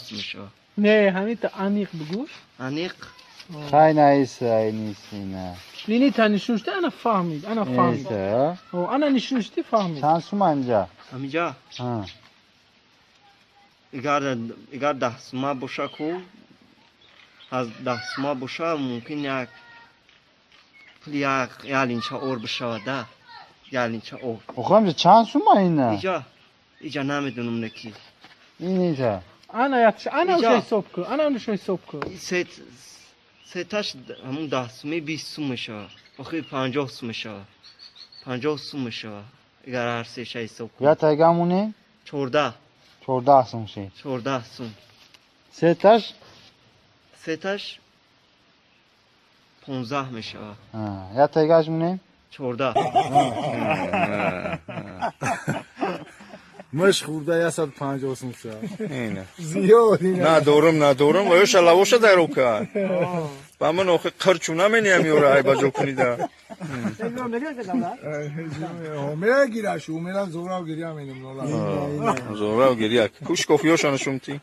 Сум мешавад. Не, ҳамита аниқ бигӯш. Аниқ. Хай, наиса, нисина. Нинита нишуншти, ана фаҳмид, ана фаҳмид. Иса. О, ана нишуншти, фаҳмид. Чанд сум анҷа? Ҳамиҷа? Ҳа. Игар 10 сума боша ку, аз 10 сума боша, мумкин як пули як линча ор бишавад да, як линча ор. Охо, ҳамҷа чанд сума ина? Иҷа намедонам, неки. Инита. Ана ятш, ана. Иҷа. Уша ҳисоб кун, ана уша ҳисоб кун. Сеташ ҳамун 10 суми 20 сум мешавад, охир 50 сум мешавад, 50 сум мешавад, агар ҳар сеша ҳисоб кун. Я тайгамуни? 14. 14 сум шид. 14 сум. Сеташ? Сеташ 15 мешавад. Я тайгаш мунем? 14. Мыш хӯрда 150 сум шуд. Ина. Зиёд ина. Надорам, надорам, ва ё шалавоша даро кард. Ба ман охи қирчу намениям, ёра ай ба ҷо кунида. Мегира шу, мера зора гиря менем нола. Зорав гиря. Куш кофиёшана шумти.